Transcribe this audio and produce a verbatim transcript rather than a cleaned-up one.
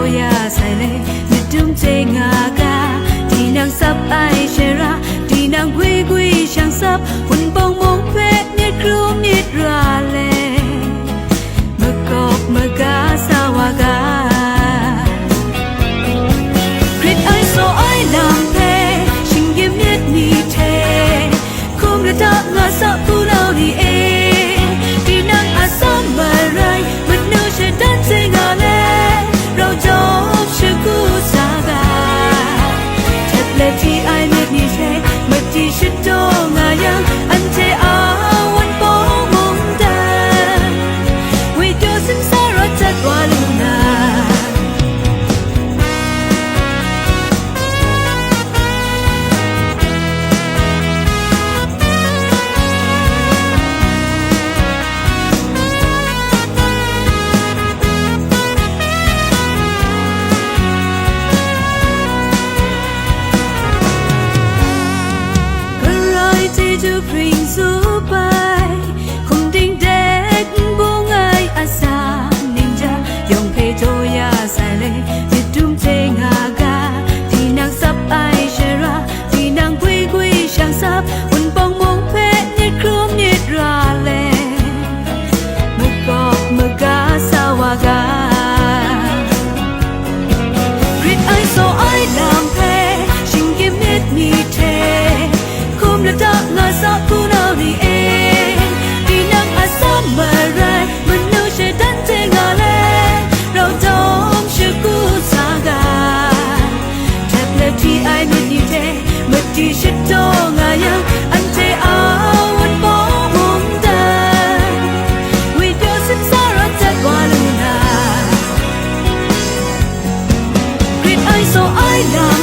Ya sai le, myit dum chye nga ga, tinang sap ai shara, tinang gwi gwi shang sap, Wunpawng mung hpe myit krum myit ra le, makawp maga sa wa ga. Hkrit ai saw ai lam hpe shinggyim myit ni hte, hkum lata nga sa hpunau ni e, tinang a sam marai, manu shadan chye nga le, rau jawm shagu sa ga. Htet let hti ai myit ni hte, madi shadaw nga yang, anhte a Wunpawng mungdan, ngwi pyaw simsa rawt dat wa lu na. Karai chyeju hpring tsup ai, hkum dingdek n bung ai atsam ning ja, yawng hpe jaw ya sai le, myit dum chye nga ga, tinang sap ai shara, tinang gwi gwi shang sap, Wunpawng mung hpe myit hkrum myit ra le, makawp maga sa wa ga. Grit ai saw ai lam hpe shinggyim myit ni hte, hkum lata nga sa hpunau ni e, tinang a sam marai, manu shadan chye nga le, rau jawm shagu sa ga. Htet let hti ai myit ni hte, madi shadaw nga yang, anhte a Wunpawng mungdan, ngwi pyaw simsa rawt dat wa lu na. Grit ai saw ai lam